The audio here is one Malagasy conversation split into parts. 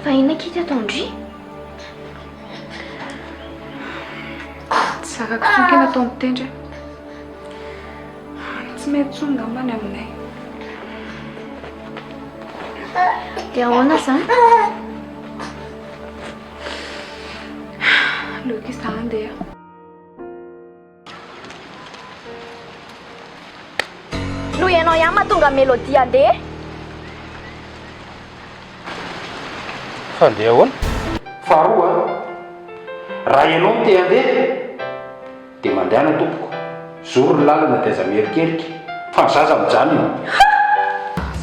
Fa inona akia ty ataon-dry? Tsy zakako intsony kay nataon'i Tendry e. Tsy mety intsony ngamba ny aminay. Dia ahoana izany? Aleoko izaho handeha. Noho ianao ihany mahatonga Melody handeha. Fa handeha ahoana? Faharoa, raha ianao no te handeha dia mandehana tompoko, zoro ny lalana dia aza mierikerika fa ny zaza mijanona.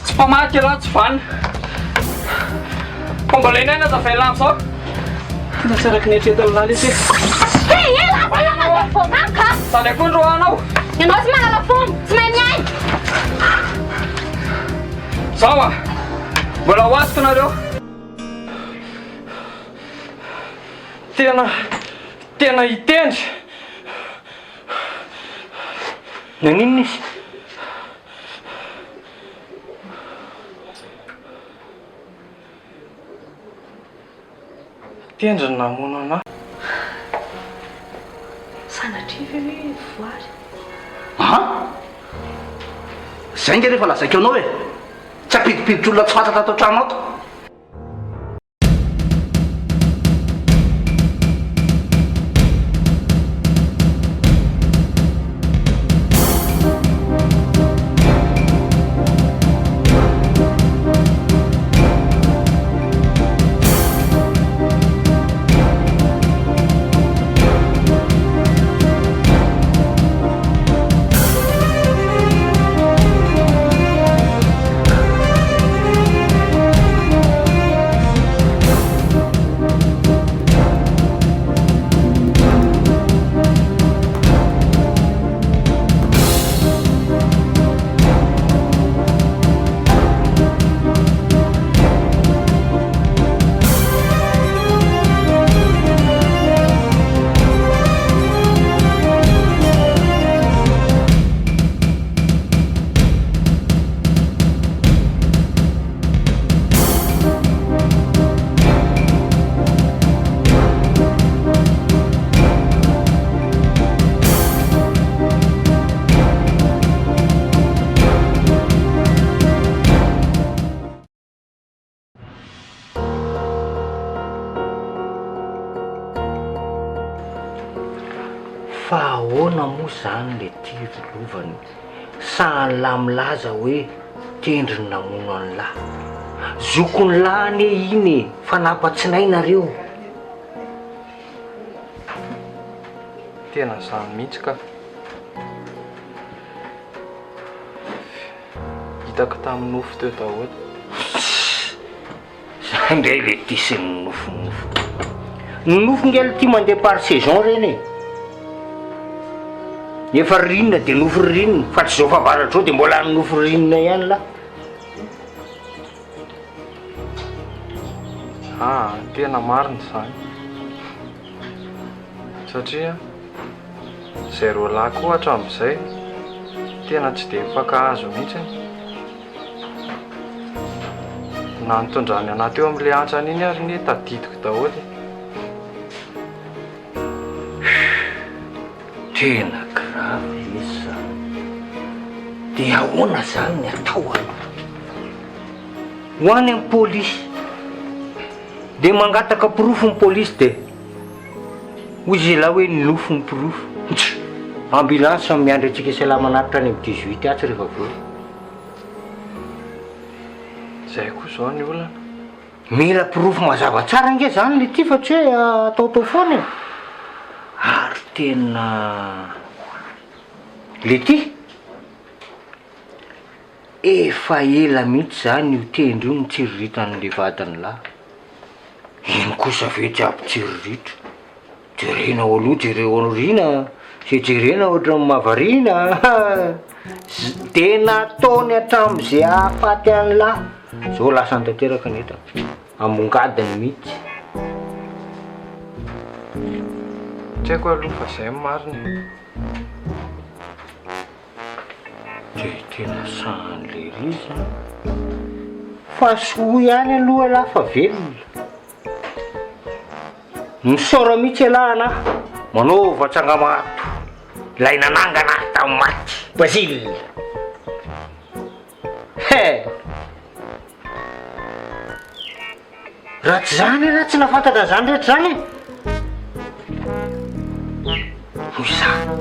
Tsy mpamadika ialahy tsy vanona. Fa mbola eny aina azavain'lah amin'izao. Tena tsy araka ny eritreretin'lah lesy e. Hey, hey, lasa ianao mandeha mivoaka any ka. Zany akory ro anao. Ianao tsy mahalala fomba, tsy mahay miaina. Zao ah. Mbola ho azoko nareo. Tena tena hitendry. Naninona izy? Tendry ny namono anah. Sanatria ve hoe voary? An! Zay nge rehefa lazaiko anao e! Tsy ampidipiditra olona tsy fantatra ato an-trano ato. Fa ahoana moa zany le ty ry lovany sa anlah milaza hoe tendry ny namono anlah? Zokinlah anie iny e, fa nampatsinay nareo. Tena zany mihitsy ka. Hitako tamin'ny nofy teo daholo. Zany ndray le ty sy ny nofinofy. Ny nofy nge aloha ty mandeha par saison reny e. Efa ririnina de nofy ririnina fa tsy zao fahavaratra zao de mbola any nofy ririnina ihany lah. Ah, tena marina izany. Satria izay roalahy koa hatramin'izay tena tsy dia mifankahazo mihitsy. Na nitondrany anah teo amin'ilay hantsana iny ary anie tadidiko daholo e. Tena grave izy zany. Dia ahoana zany ny atao an? Ho any amin'ny polisy. Dia mangataka porofo ny polisy dia hoy zalahy hoe ny nofo ny porofo. Ntsa! Ambulance miandry antsika sy manatitra any amin'ny 18 atsy rehefa avy eo. Zay koa zao ny olana. Mila porofo mazava tsara ange zany le ty fa tsy hoe ataotao foana e. Ary tena le ty efa ela mihitsy zany io tendro io nitsiriritan'le vadin'lah. Iny kosa ve tsy hampitsiriritra. Jerena ao aloha jereo ao aoriana ze jerena ohatran'ny mahavariana de nataony hatramin'izay ahafaty an'lah zao lasany tanteraka ny entana ambongadiny mihitsy. Tsy haiko aloha fa zay ny marina e. De tena sahan'lery izy an! Fa soa ihany aloha elah fa velona. Misaora mihitsy ialahy anah, manaova tsangamato, ilay nanangana ahy tamin'ny maty, Basile. He! Raha tsy izany ialahy tsy nahafantatra an'izany rehetra izany e! Noho izaho.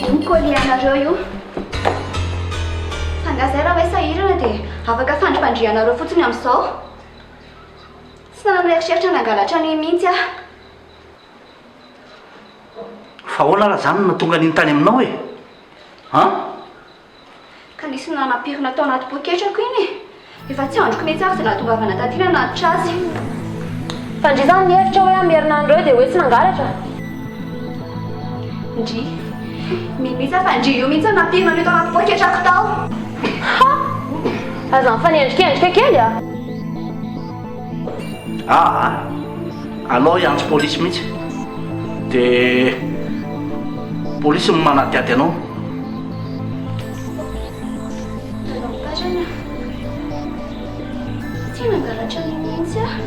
Io colis anareo io. Fa nga zay raha hoe sahirana dia afaka fandripandrihanareo fotsiny amin'izao? Tsy nanana eritreritra nangalatra an'io mihitsy aho. Fa ahoana raha zany no nahatonga an'iny tany aminao e? An? Ka nisy nanapirina tao anaty poketrako iny e! Efa tsy andriko mihitsy ary izay nahatongavana taty nanatitra azy. Fa ndry zany nihevitra hoe hamerina an'ireo dia hoe tsy nangalatra? Ndry. Mino mihitsy aho fa ndry io mihitsy no nampirina an'io tao anaty poketrako tao. Ha! Aza mifanendrikendrika kely a! Aa! Alao hiantso polisy mihitsy. Dia polisy no manadihady anao. Lalao-patrana. Tsy nangalatra an'io mihitsy aho.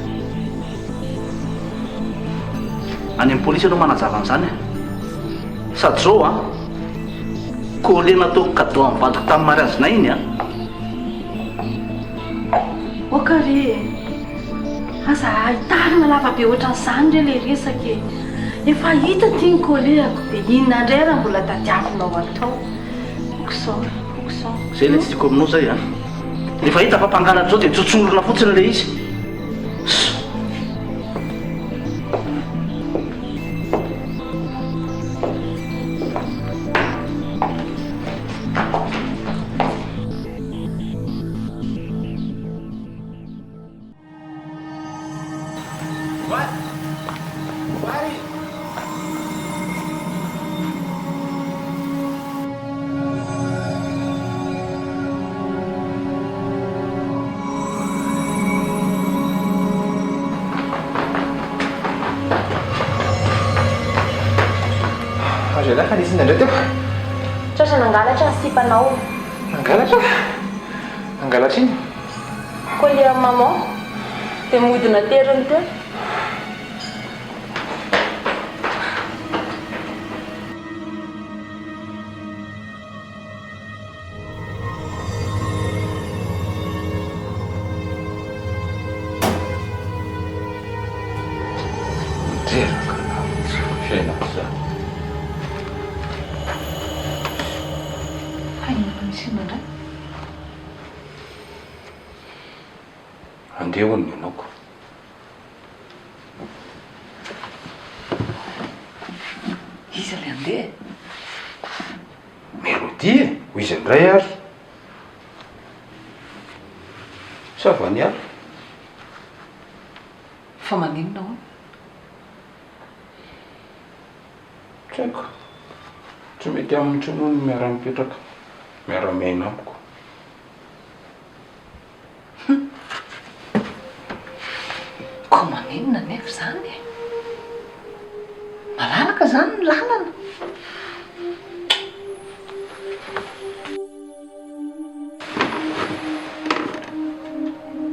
Any amin'ny polisy ianao manazava an'izany e. Sady izao an, collier nataoko cadeau an'ny vadiko tamin'ny mariazinay iny an. Ok re e! Aza ahitarina lava be ohatran'izany re le resaka e! Efa hita ity ny collier-ko dia inona indray raha mbola tadiavinao atao? Ok izao e, ok izao. Zay le tsy tiako aminao zay an! Rehefa hita fa mpangalatra zao dia tsotsorina fotsiny le izy. Angela, fa nisy inona indray teo? Tratra nangalatra ny sipanao. Nangalatra? Nangalatra inona? Collier an'i maman. Dia mody nateriny teo. Reraka lavitra izany fiainako izany. Fa inona misy inona indray? Andeha hono ny anaoko. Iza ilay andeha e? Mélodie e! Ho iza indray ary? Sa Vania? Fa maninona hono? Tsy haiko. Tsy mety aminy intsony hono ny miara-mipetraka, miara-miaina amiko. Hum. Koa maninona anefa izany e? Malalaka izany ny lalana.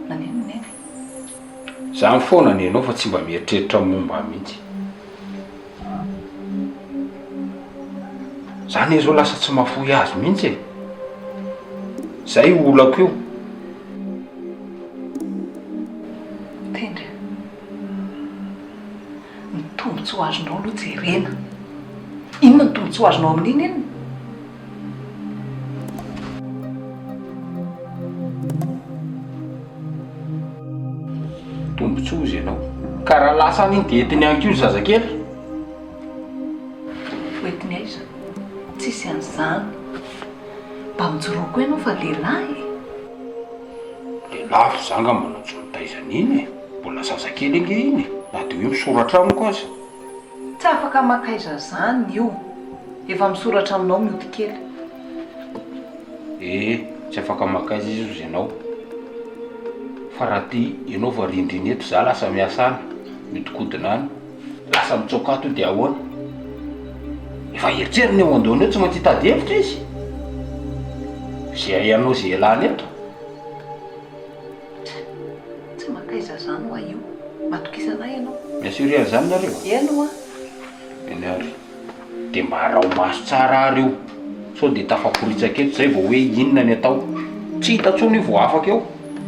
Maninona Neny? Zany foana ny enao fa tsy mba mieritreritra momba ahy mihitsy. Za anie zao lasa tsy mahafoy azy mihitsy e. Zay io olako io. Tendry a. Ny tombotsoa azonao aloha jerena. Inona ny tombotsoa azonao amin'iny inona? Tombotsoa hozy ianao. Ka raha lasa any iny dia entiny ihany koa ny zazakely. Ho entiny. Mba mijoroa koa ianao fa lehilahy e! Lehilahy ve za angamba no tsy mitaiza an'iny e! Mbola zazakely ange iny e! Na dia hoe misoratra amiko aza. Tsy afaka makaiza zany io. Efa misoratra aminao mioty kely. Ee, tsy afaka makaiza izy ozy ianao. Fa raha ty ianao vao arindrina eto za lasa miasa any, miodikodina any. Lasa mitsoaka ato dia ahoana? Efa eritreriny eo an-dohany eo tsy maintsy hitady hevitra izy. Izay ianao izay ialany eto. Tsy mankaiza zany hoa io. Matokisa anay ianao. Mi-assurer an'izany nareo? Eny hoa. Eny ary. Dia mba araho maso tsara ary io. Sao dia tafaporitsaka eto izay vao hoe inona ny atao. Tsy hita intsony io vao afaka eo.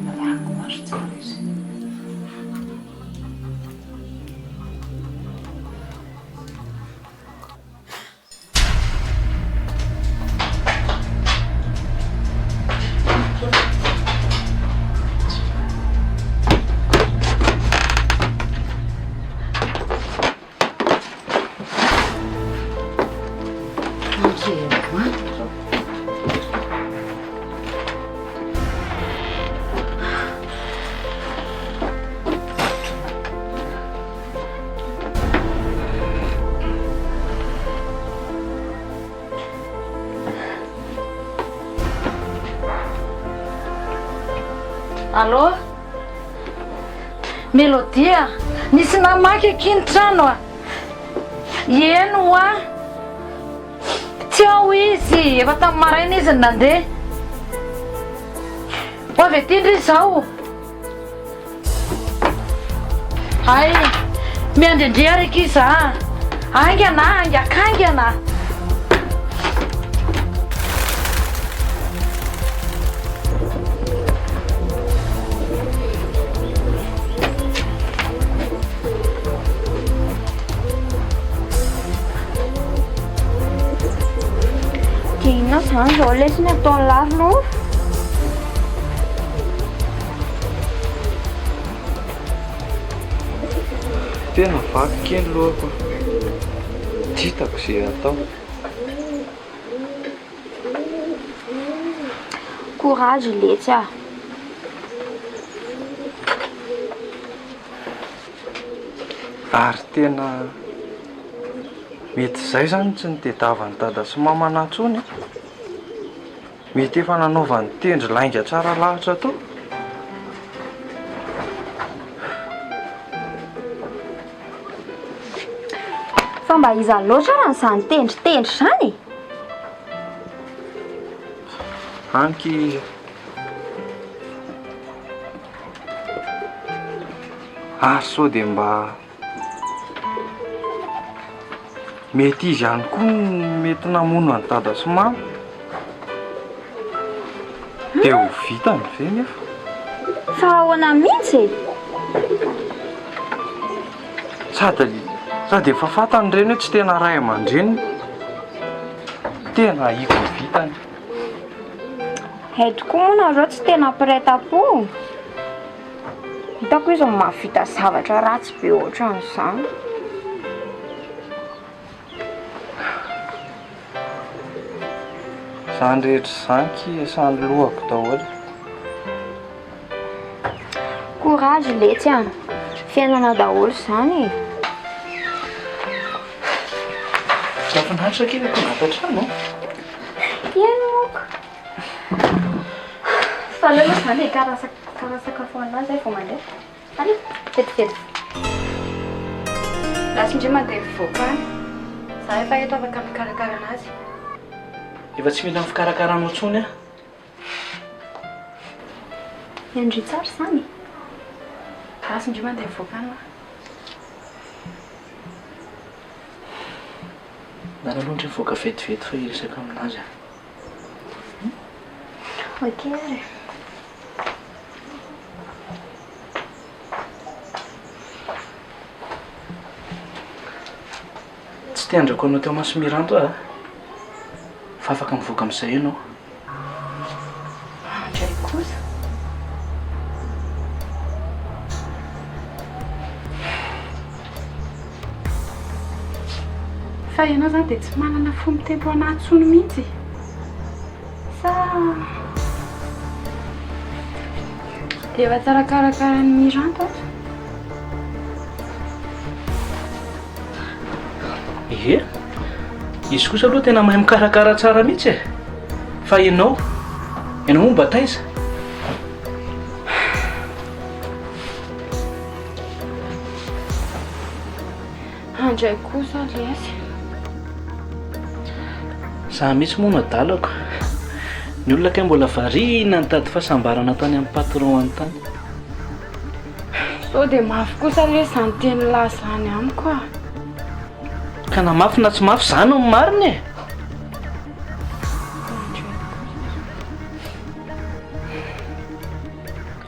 Arahako maso tsara izy. Allô? Mélodie a! Nisy namaky akia ny trano a! Eny hoa! Tsy ao izy, efa tamin'ny maraina izy no nandeha. Ho avy aty ndry izao. Hay, miandry an-dry ary akia za. Haingana, haingakaingana. Dia inona izany izao lesy ny ataon'i Larlo? Tena vaky kely lohako a. Tsy hitako izay atao. Courage letsy a. Ary tena mety izay izany tsy nitediavan'i dada sy mama anah intsony e. Mety efa nanaovan'i Tendry lainga tsara lahatra tao. Fa mba iza loatra ary an'izany Tendry Tendry izany e? Anky. Ary sao dia mba mety izy ihany koa no mety namono an'i Dada sy Mama? Dia ho vitany ve nefa? Fa ahoana mihitsy e? Sady sady efa fantany ireny hoe tsy tena ray aman-dreniny. Tena ahiko ho vitany. Hay tokoa moa nareo tsy tena mpiray tampo. Hitako izy mahavita zavatra ratsy be ohatran'izany. Izany rehetra izany ki esan'ny lohako daholo. Courage letsy a! Fiainana daholo izany e! Mahafinaritra akia ilay tonga ato an-trano. Eny moko. Fa aleo aloha izany e, karaha sakafo an'ahy izay vao mandeha. Allez, vetivety. Lasa indray mandeha mivoaka any. Za efa eto afaka mikarakara anazy. Efa tsy mila ny fikarakaranao intsony aho. Henry tsara izany e. Lasa indray mandeha mivoaka any hoa. Ndana aloha ndry mivoaka vetivety fa hiresaka aminazy aho. Ok ary. Tsy te handrako anao teo imason'i Miranto aho a. Fa afaka mivoaka amin'izay ianao. Andray kosa. Fa ianao izany dia tsy manana fo mitempo an'ahy intsony mihitsy? Sa. Dia efa tsara karakarain'i Miranta ato. Ie, izy kosa aloha tena mahay mikarakara tsara mihitsy e. Fa ianao, ianao moa mba taiza? Handray kosa lesy. Za mihitsy moa no adalako. Ny olona kay mbola variana nitady fahasambarana tany amin'ny patron any tany. Sao dia mafy kosa lesy izany tenin'lah izany amiko ah. Ka na mafy na tsy mafy izany no marina e.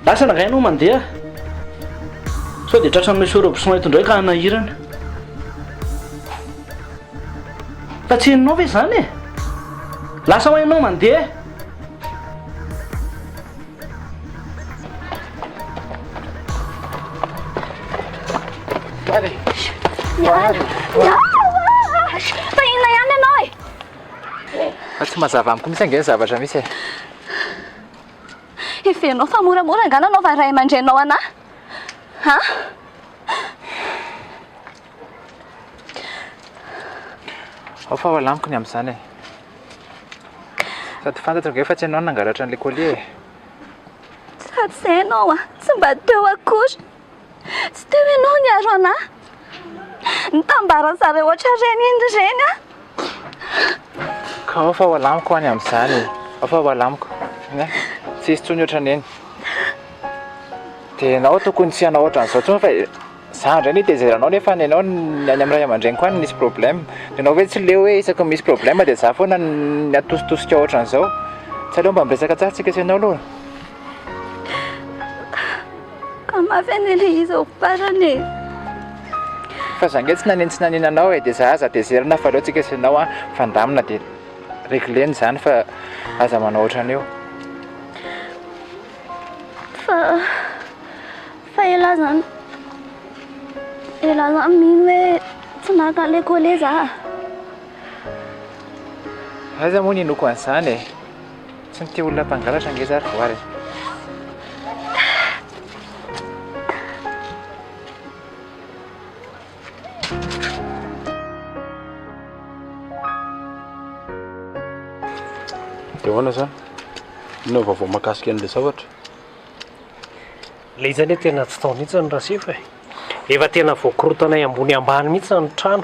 Lasa rangahy ianao mandeha. Sao dia tratran'i Monsieur Robson eto indray ka hanahirana. Fa tsy henonao ve izany e? Lasa hoa ianao mandeha. Miala! Miala! Fa inona ihany ianao e? Fa tsy mazava amiko mihitsy ange ny zavatra misy e. Heverinao fa moramora angaha nanaovan'ny ray aman-dreninao anà? Ha? Ao fa ho alamiko ny amin'izany e. Sady fantatro ange fa tsy ianao no nangalatra an'ilay colis e. Sady izay ianao a, tsy mba teo akory. Tsy teo ianao niaro anà. Nitambaran'ny zareo ohatran'ireny iny ireny aho. Ka ao fa ho alamiko any amin'izany e. Ao fa ho alamiko. Tsy hisy intsony ohatran'iny. Dia ianao tokony tsy hanao ohatran'izao intsony fa za indray no hitezeranao nefa ny anao ny any amin'ny ray aman-dreniko any nisy problème. Dia ianao ve tsy leo hoe isaky ny misy problème dia za foana no atositosika ohatran'izao. Tsy aleo mba miresaka tsara tsika sy ianao aloha. Ka mafy anie ilay izy ao farany e. Fa za nge tsy nanino tsy nanino anao e, dia za aza tezerina fa aleo tsika sy ianao an mifandamina dia reglena izany fa aza manao ohatran'io. Fa fa elah zany elah zany mino hoe tsy naka an'ilay colis za. Aiza moa ninoako an'izany e. Tsy mitia olona mpangalatra ange za ry voary e. Dia ahoana izany? Inona ny vaovao mahakasika an'ilay zavatra? Ilay izy anie tena tsy tao mihitsy ny rasefo e. Efa tena voakorotanay ambony ambany mihitsy ny trano.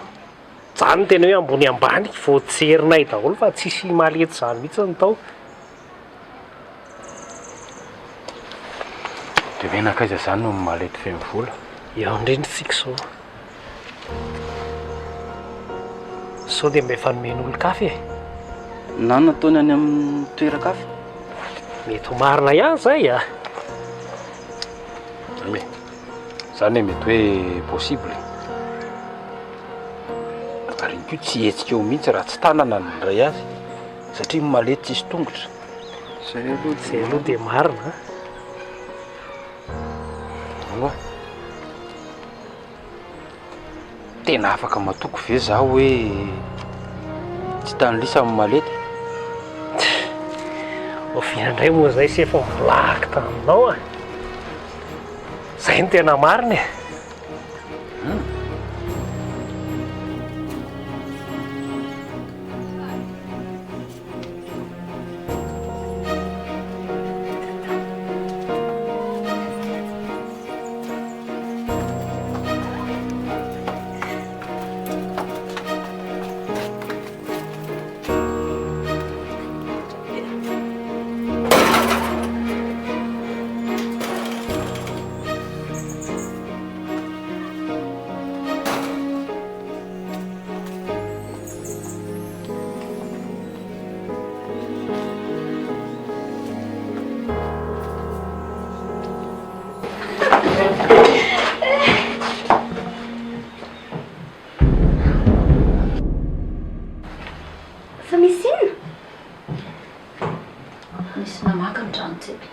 Zany no tena hoe ambony ambany, voajerinay daholo fa tsisy malety zany mihitsy ny tao. Dia hoe nankaiza zany no malety feno vola? Eo indrindra tsika izao. Sao dia mba efa nomen'olon-kafa e? Na nataony any amin'ny toeran-kafa. Mety ho marina ihany izay a! Zany e, zany e mety hoe possible e. Ary iny koa tsy hihetsika eo mihitsy raha tsy tanana no indray azy satria malety tsisy tongotra. Zay aloha Zay aloha dia marina a. Oa. Tena afaka matoky ve za hoe tsy tany lisa ny malety? Oviana indray moa zay sefo milaky taminao a? Zay no tena marina e. Fa misy inona? Nisy namaky ny tranontsika.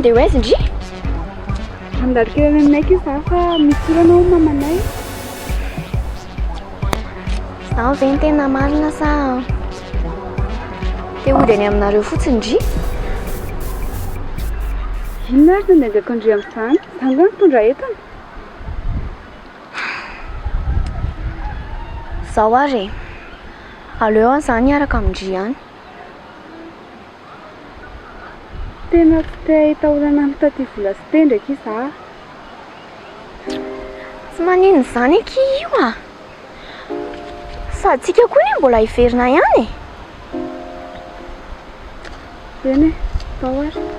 Handeha ho aiza ndry? Handalo kely any aminay akia za fa misy olana hono mamanay. Izany ve no tena marina sa te hody any aminareo fotsiny ndry? Inona ary no andaingako an-dry amin'izany? Za angaha mitondra entana? Izao ary e, aleo aho izany hiaraka amin-dry any. Tena tsy te hahita olana mitady vola sy tendry akia za a. Tsy maninona izany akia io a! Sady tsika koa anie mbola hiverina ihany e! Eny e, atao ary.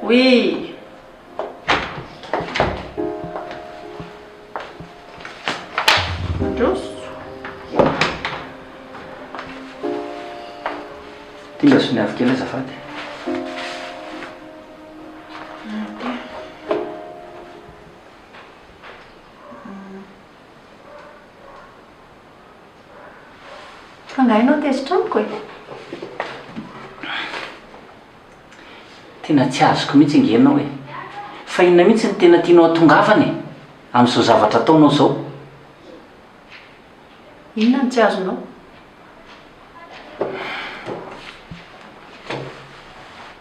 Oui. Mandroso. Ty mba soniavo kely azafady. Fa angaha ianao tezitra amiko e? Tena tsy azoko mihitsy ange ianao e! Fa inona mihitsy no tena tianao hatongavana e? Amin'izao zavatra ataonao izao? Inona no tsy azonao?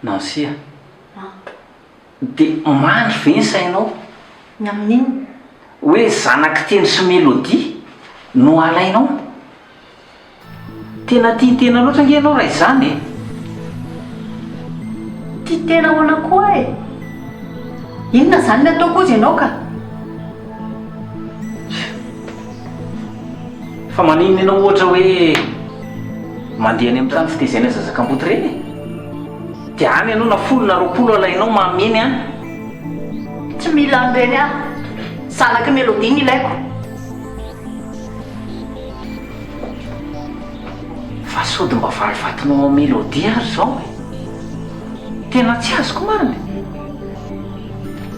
Nancy a! Dia mandry ve ny sainao? Ny amin'inona? Hoe zanak'i Tendry sy Mélodie no alainao? Tena tia tena loatra ange ianao raha izany e! Tia tena ahoana koa e? Inona izany ny ataoko hozy ianao ka? Fa maninona ianao ohatra hoe mandeha any amin'ny trano fitezaina zaza kamboty ireny e? Dia any ianao na folo na 20 alainao mameny any. Tsy mila an'ireny aho. Zanak'i Melodie no ilaiko. Fa sao dia mba valifatinao ao Melodie ary izao e? Tena tsy azoko marina e!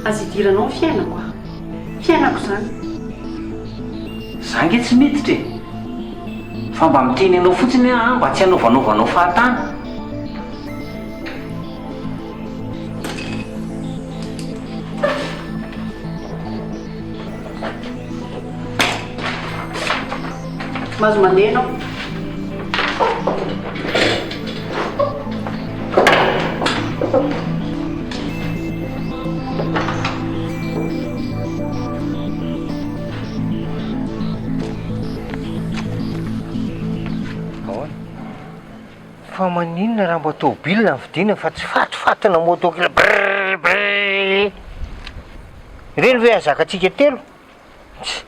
Aza idiranao ny fiainako a! Fiainako izany. Za nge tsy miditra e! Fa mba miteny anao fotsiny aho mba tsy hanaovanaovanao fahatany. Mahazo mandeha ianao. Ahoana? Fa maninona raha mba tôbila no vidiana fa tsy fatifatina moto kely brrr brrr. Ireny ve ahazakantsika telo? Tsia.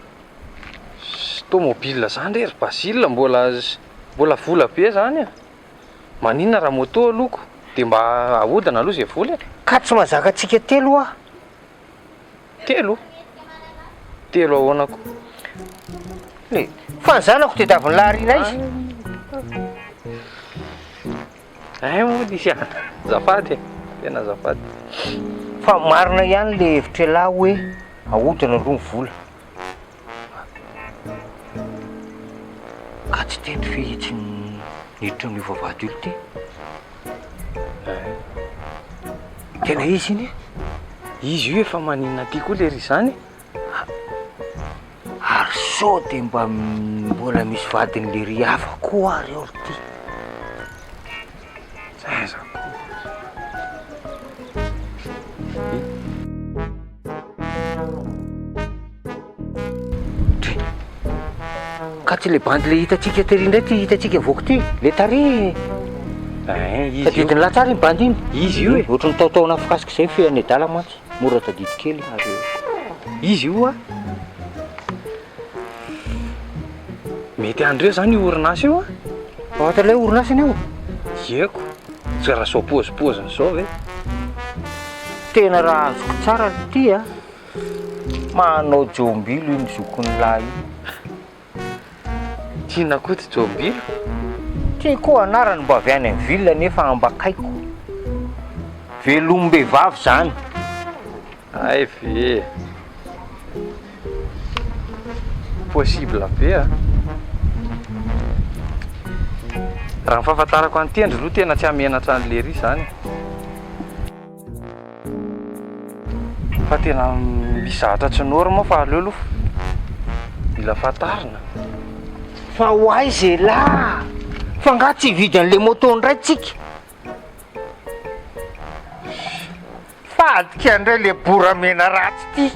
Tomobile zany re ry Basile mbola mbola vola be zany a! Maninona raha moto aloha ko? De mba ahodina aloha zay vola e! Ka tsy mahazaka antsika telo hoa! Telo? Telo ahoana ko? Le, fa ny zanako tediavin'i Laharina aiza? Hay moa nisy a! Azafady e! Tena azafady. Fa marina ihany le hevitr'ialahy hoe ahodina aloha ny vola. Ka tsy tendry ve itsy niditra amin'io vavahady io ity? Tena izy iny e? Izy io efa maninona aty koa lery izany e? Ary sao dia mba mbola misy vadin'i lery hafa koa ary ao ry ty? Aiza koa. Dry. Ka tsy le bandy le hitantsika tery indray ty hitantsika voky ty, le tary. Ein, izy io. Tadidin'lah tsara iny bandy iny. Izy io e. Ohatry ny taotaona afokasika izay fean'ny adala mantsy, mora tadidy kely ary. Izy io a. Mety andreo zany io orinasa io a. Ohatra ilay orinasa io. Ieko. Tsy raha zao pôzipôziny zao ve? Tena raha azoko tsara ity a. Manao jombilo iny zokin'ny lahy iny. Tiana koa ty Jobilo. Ty koa anarany mba avy any am ville nefa ambakaiko. Velomim-behivavy zany. Hay ve. Possible be a. Raha ny fahafantarako an'i Tendry aloha tena tsy hamenatra an'i Lery izany e. Fa tena misy zavatra tsy norme fa aleo aloha mila fantarina. Fa ho aiza elah? Fa nga tsy hividy an'le moto ndray tsika? Fadika indray le boramena ratsy ty.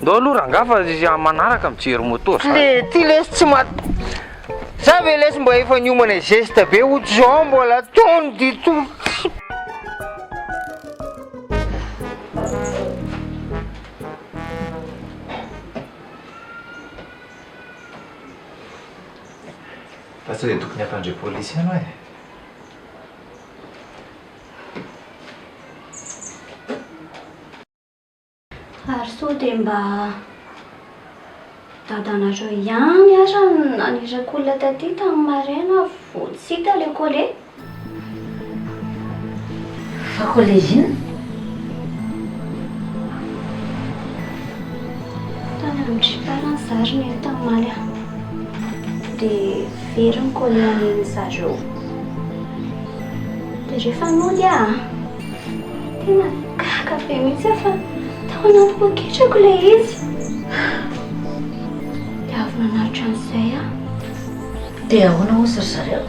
Ndao aloha rangaha fa izy manaraka mijery moto za. Le ty lesy tsy ma Za ve lesy mba efa niomana geste be ohatr'izao mbola tony du tout. Fa sao dia tokony hampandre polisy ianao e? Ary sao dia mba dadanareo ihany ara no naniraka olona taty tamin'ny maraina vao tsy hita ilay colis? Fa colis inona? Tany amin-dry parany za ry neny tamin'ny omaly a. Dia very ny colis an'iny zareo. Dia rehefa nody aho an, tena gaga be mihitsy aho fa tao anaty poketrako ilay izy. Dia avy nanatitra an'izay aho. Dia ahoana hozy ry zareo?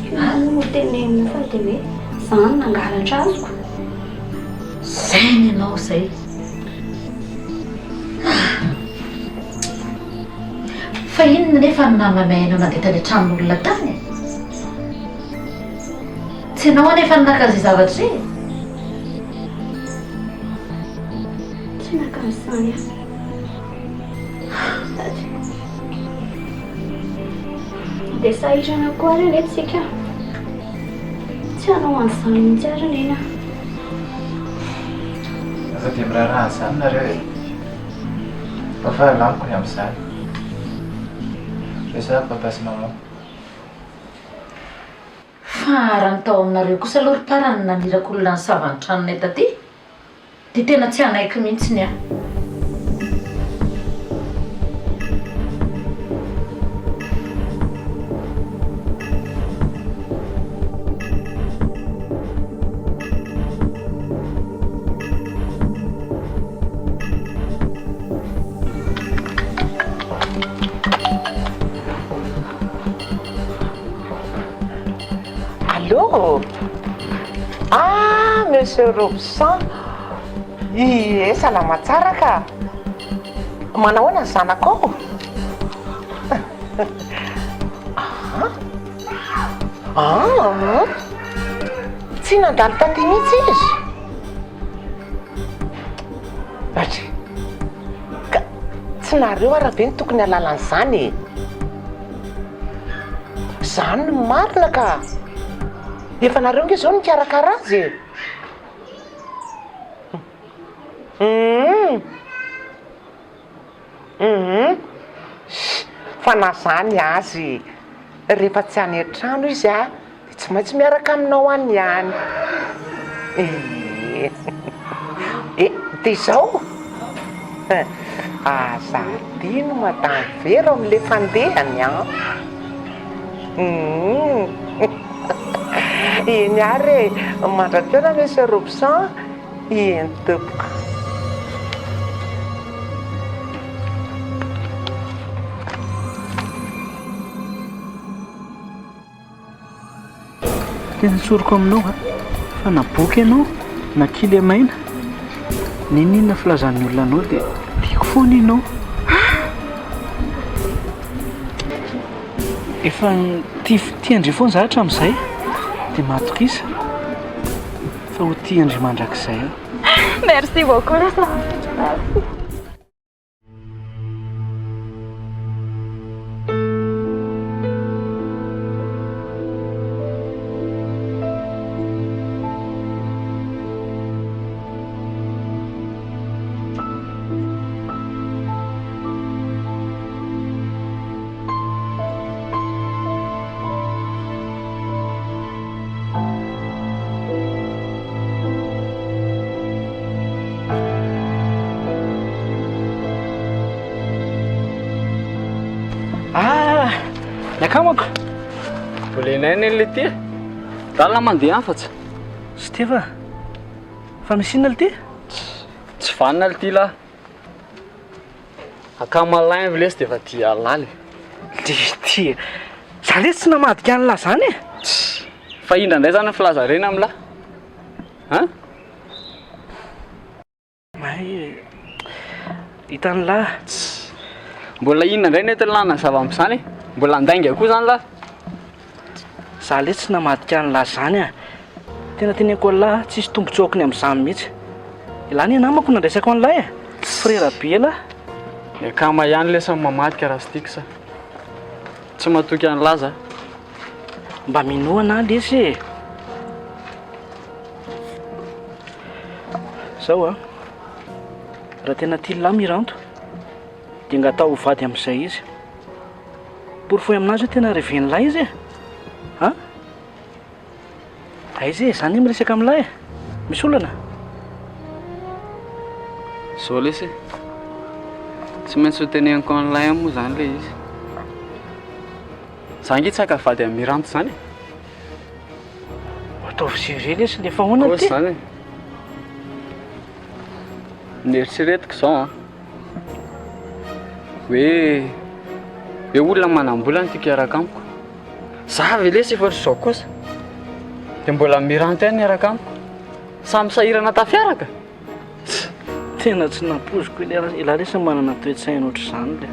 Inona moa no tenenina fa dia hoe izaho no nangalatra azoko. Izay ny anao izay. Fa inona nefa no nahamamay anao nandeha tany an-tranon'olona tany e? Tsy ianao anefa no naka an'izay zavatra izay e? Tsy naka an'izany aho. Sady dia sahirana koa ary anie tsika. Tsy hanao an'izany mihitsy ary Neny a. Aza dia miraharaha an'izany nareo e. Fa fa lamiko ny amin'izany. Resahako papa sy maman. Fa raha ny tao aminareo kosa aloha ry para no naniraka olona nisava ny tranonay taty dia tena tsy hanaiky mihitsy ny ahy. Allô? Ah, Monsieur Robson! Ie, salama tsara ka! Manahoana ny zanakao? Ah! Ah! Tsy nandalo taty mihitsy izy? Atry! Ka tsy nareo ara ve no tokony halala an'izany e? Zany no marina ka! Efa nareo nge zao no nikarakara azy e! Humm! Humm! Fa na zany azy rehefa tsy any an-trano izy a, dia tsy maintsy miaraka aminao any ihany. Ee. E, dia izao, aza adino Madame Vero amin'ilay fandehany an! Humm. Eny ary e, mandra-pihaona Monsieur Robson, eny tompoko. Tena tsoriko aminao a, fa na boky ianao na kilemaina, n'inon'inona filazan'ny olona anao dia tiako foana ianao. Efa tia tia an-dry foana za hatramin'izay, dia matokisa fa ho tia an-dry mandrakizay aho. Merci beaucoup Lasa. Merci. Volenay anie le ty e. Dalina mandeha any fa tsy. Steva, fa misy inona lty? Tsy vanona lty lah. Akama lahy ve lesy de efa dia laly. Lty e. Za lesy tsy namadika an'lah zany e. Fa indra indray zany ny filaza reny amlah? An? May e. Hitan'lah. Mbola inona indray no entin'lah hanazava amin'izany e? Mbola handainga koa zany lah? Za lesy tsy namadika an'lah zany a. Tena teneniko an'lah tsisy tombotsoako ny amin'izany mihitsy. Elah anie namako no nandraisako an'lah e. Frera be elah. Ny akama ihany lesy no mamadika raha Stix a. Tsy matoky an'lah za. Mba minoa anah lesy e. Zao a. Raha tena tian'lah Miranto dia angataho ho vady amin'izay izy. Porofoy aminazy hoe tena reven'lah izy e! An? Aiza e, za anie miresaka amin'lah e! Misy olana? Zao lesy e, tsy maintsy ho teneniko an'lah ihany moa zany le izy. Za ange tsy haka vady amin'i Miranto zany e! Ataovy sérieux lesy, nefa ahoana Kôsy ty? zany e! Neritreretiko izao an, hoe hoe olona manam-bola no tiako hiaraka amiko. Za ve lesy efa ohatr'izao kosa dia mbola miranty ihany hiaraka amiko. Samy sahirana tafiaraka? Tena tsy nampoiziko hoe elah lesy manana toe-tsaina ohatr'izany le.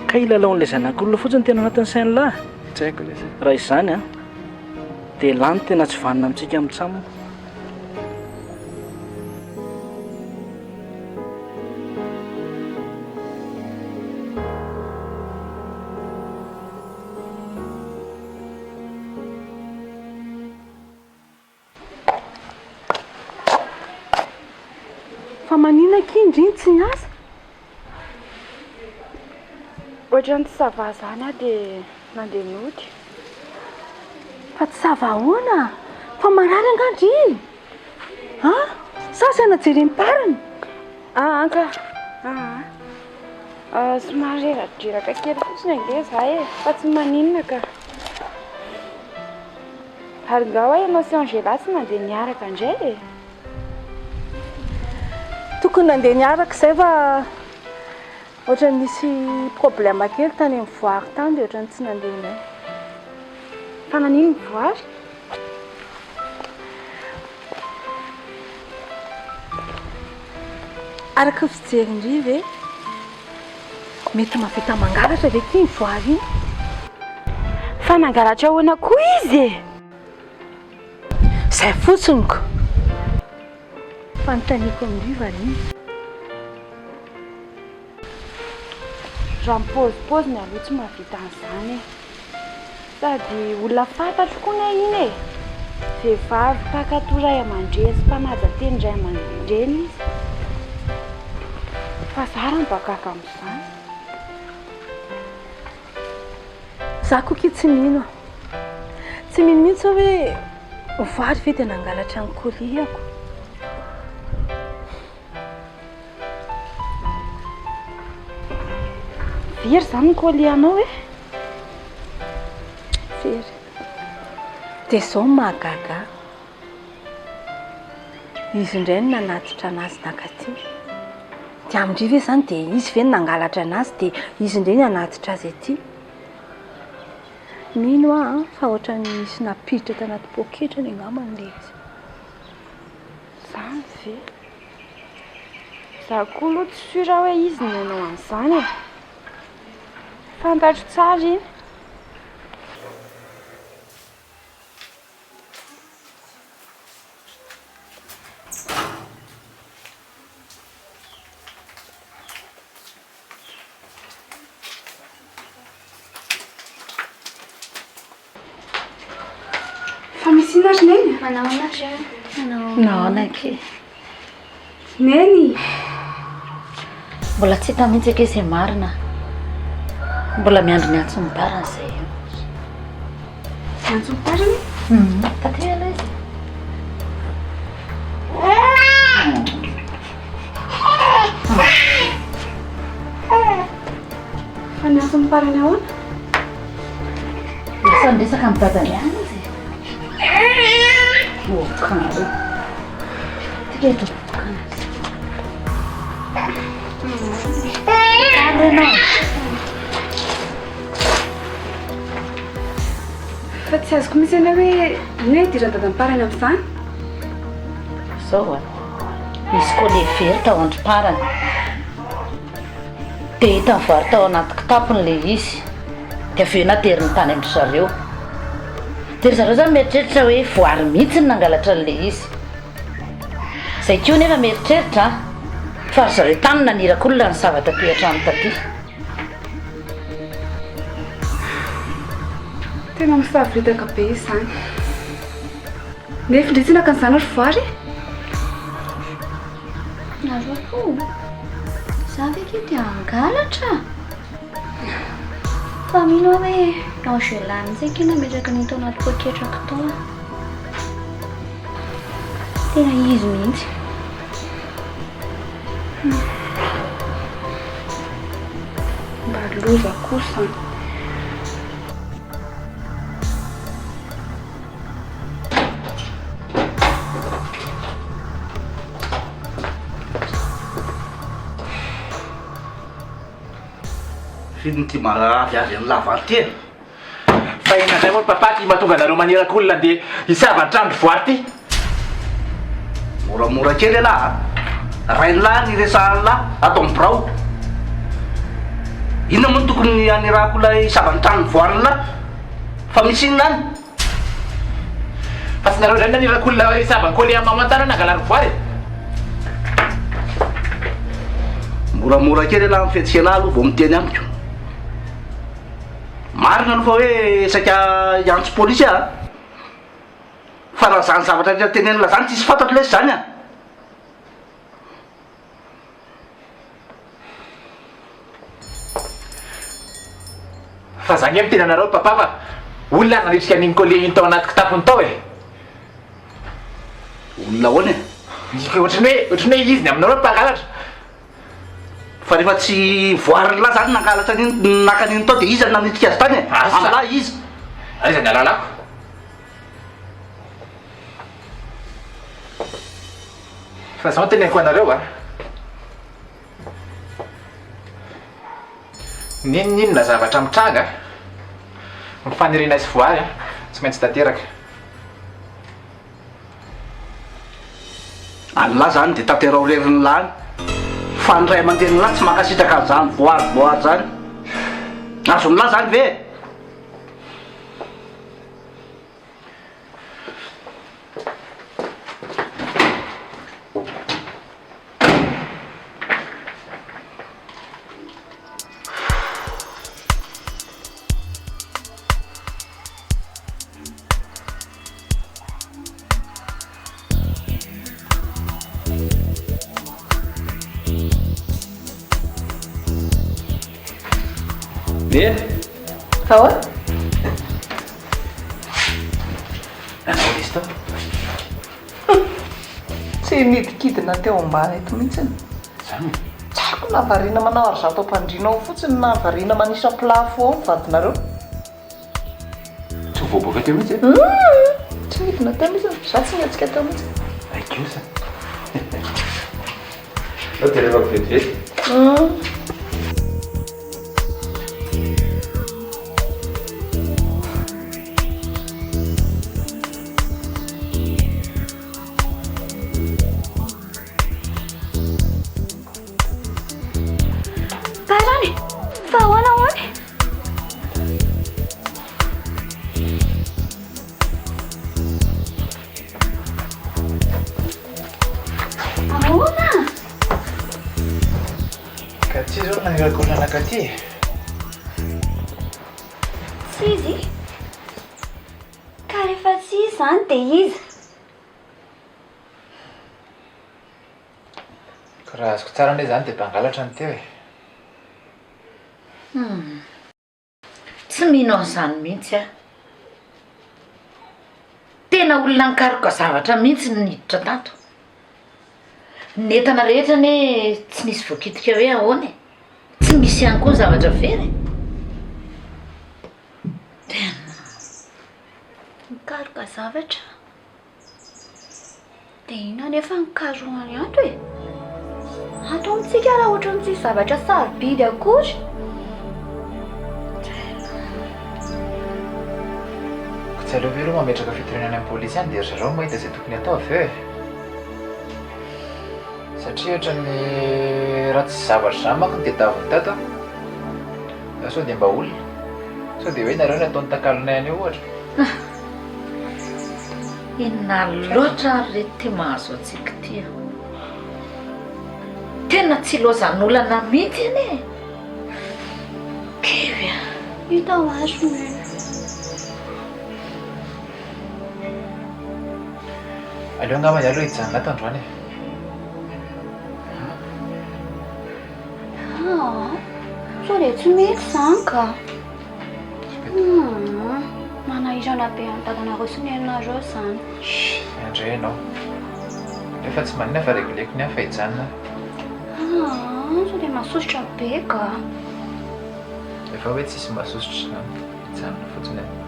Kay hilalaon'ilay zanak'olona fotsiny tena anatin'ny sain'lah. Tsy haiko lesy. Raha izany an, dia elah no tena tsy vanona amintsika mitsam. Fa maninona akia ndry no tsy niasa? Ohatran'ny tsy ça va zany aho dia nandeha nody. Fa tsy ça va ahoana? Fa marary angaha ndry? An? Sa asaina jeren'ny parany? Aa ka! Aa somary reradreraka kely fotsiny ange za e, fa tsy maninona ka. Ary nga hoa ianao sy Angela tsy nandeha niaraka indray e? Tokony nandeha niaraka izay fa ohatran'ny nisy problème kely tany amin'ny voary tany dia ohatran'ny tsy nandeha indray. Fa nanino ny voary? Araka ny fijerin-dry ve, mety mahavita mangalatra ve ity ny voary iny? Fa nangalatra ahoana koa izy e? Izay fotsiny ko! Fanontaniako amin-dry Vania. Raha ny paozipaoziny aloha tsy mahavita an'izany e. Sady olona fantatro koa anie iny e. Vehivavy mpankatò ray aman-dreny sy mpanaja teny ray aman-dreny izy. Fa za raha mba gaga amin'izany. Za koa akia tsy mino a. Tsy mino mihitsy aho hoe voary ve dia nangalatra ny colis-ako. Very izany ny colis anao e? Very. Dia izao no mahagaga ahy. Izy indray no nanatitra anazy nankaty. Dia amin-dry ve izany dia izy ve no nangalatra anazy dia izy indray no hanatitra azy aty? Mino aho fa ohatran'ny nisy nampiditra tanaty poketrany angamba ilay izy. Izany ve? Za koa aloha tsy sûr hoe izy no nanao an'izany e. Fantatro tsara iny. Fa misy inona ry Neny? Manahoana ry Manahoana akia. Neny! Mbola tsy hita mihitsy akia izay marina. Mbola miandry ny antson'ny parany izay eo. Ny antson'ny parany? Taty aloha izy. Fa ny antson'ny parany ahoana? Lasa niresaka amin'ny dadany ihany izy e. Voakanareo. Tika eto. Voakanareo ianao. Fa tsy azoko mihitsy anie hoe inona idiran'i dadan'i Parany amin'izany? Zao a, nisy collier very tao an-dry Parany. Dia hita nivoary tao anaty kitapony ilay izy. Dia avy eo nateriny tany amin-dry zareo. Dia ry zareo izany mieritreritra hoe voary mihitsy ny nangalatra an'ilay izy. Izay koa nefa mieritreritra an, fa ry zareo tany naniraka olona nisava taty an-trano taty. Tena misavoritaka be izany. Nefa indray tsy naka an'izany ry voary e! Nareo aloha, za ve kay te hangalatra? Fa mino aho hoe Angela mihitsy akia nametraka an'iny tao anaty poketrako tao. Tena izy mihitsy. Mba loza kosa an. F'inona ity marary avy amin'ny lava ity e? Fa inona indray moa ry papa ty mahatonga anareo maniraka olona andeha hisava ny trano voary ty? Moramora kely ialahy a! Rain'lahy ny iresahan'lahy ato amin'ny birao. Inona moa no tokony hanirahako ilay hisava ny trano voarin'lahy? Fa misy inona any? Fa tsy nareo indray no naniraka olona hisava ny colis an'i maman tany nangalary voary e? Moramora kely ialahy amin'ny fihetsik'ialahy aloha vao miteny amiko. Marina aloha fa hoe saika hiantso polisy aho a! Fa raha zany zavatra rehetra tenenina zany tsisy fantatro lesy zany a! Fa za nge miteny anareo papa fa olona nandrisika an'iny collier iny tao anaty kitapony tao e! Olona ahoana e? Ohatran'ny hoe ohatran'ny hoe izy ny aminareo mpangalatra. Fa rehefa tsy voarin'lah zany nangalatra an'iny naka an'iny tao dia iza no nanitrika azy tany e? Asa. Amin'lah iza? Aiza ny alalako? Fa zao no teneniko anareo a! N'inon'inona zavatra mitranga, ny fanirianay sy voary tsy maintsy tanteraka. An'lah zany dia tanteraho irery ny lany fa ny ray aman-drenin'lah tsy mankasitraka an'izany voary voary zany. Azon'lah zany ve e? Be. Ahoana? Nanao izy tao. Tsy nidikidina teo ambany eto mihitsy. Zany e? Tsy haiko na variana manao argent am-pandriana ao fotsiny na variana manisa plafond ao ny vadinareo. Tsy ho voaboaka teo mihitsy e? Humm! Tsy nidina teo mihitsy, za tsy nihetsika teo mihitsy. Hay kosa. Aleo jerevako vetivety. Humm. Parany! Fa ahoana hono e? Ahoana? Ka tsy izao naniraka olona nankaty e. Tsy izy? Ka rehefa tsy izy izany dia iza? Ka raha azoko tsara anie izany dia mpangalatra ny teo e. Humm. Tsy mino an'izany mihitsy aho. Tena olona nikaroka zavatra mihitsy no niditra tato. Ny entana rehetra anie tsy nisy voakitika hoe ahoana e. Tsy misy ihany koa ny zavatra very e. Tena. Mikaroka zavatra. Dia inona anefa no karohany ato e? Ato amintsika raha ohatran'ny tsisy zavatra sarobidy akory. Koa tsy aleo ve aloha mametraka fitoriana any amin'ny polisy any dia ry zareo no mahita izay tokony hatao avy eo e? Satria ohatran'ny raha tsy zavatra izany manko no tadiaviny tato an! Fa sao dia mba olona? Sao dia hoe nareo no ataony takalonay an'io ohatra? Inona loatra ary re ity mahazo antsika ity an! Tena tsy ilaozan'olana mihitsy anie e! Kivy an! Hita ho azy neny. Aleo angambany aloha hijanona ato androany e! Aa, sao dia tsy mety izany ka. Humm, manahirana be an'i dadanareo sy neninareo izany. Miandry eo ianao. Aleo fa tsy maninona fa regleko ny ahy fa hijanona aho. Aa, sao dia masosotra be ka. Efa hoe tsisy masosotra izany. Hijanona fotsiny aho.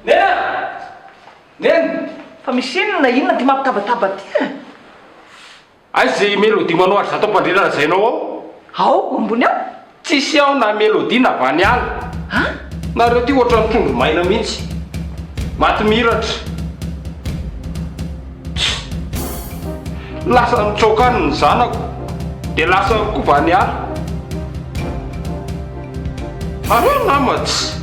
Neny a! Neny! Fa misy inona inona ty mampitabataba ty e? Aiza i Melody manao ary zato am-pandriana lazainao ao? Ao, ambony ao. Tsisy ao na Melody na Vaniala. An? Nareo ty ohatran'ny trondro maina mihitsy. Maty miratra. Tss. Lasa nitsoaka any ny zanako. Dia lasa koa Vaniala. Areo nama tss.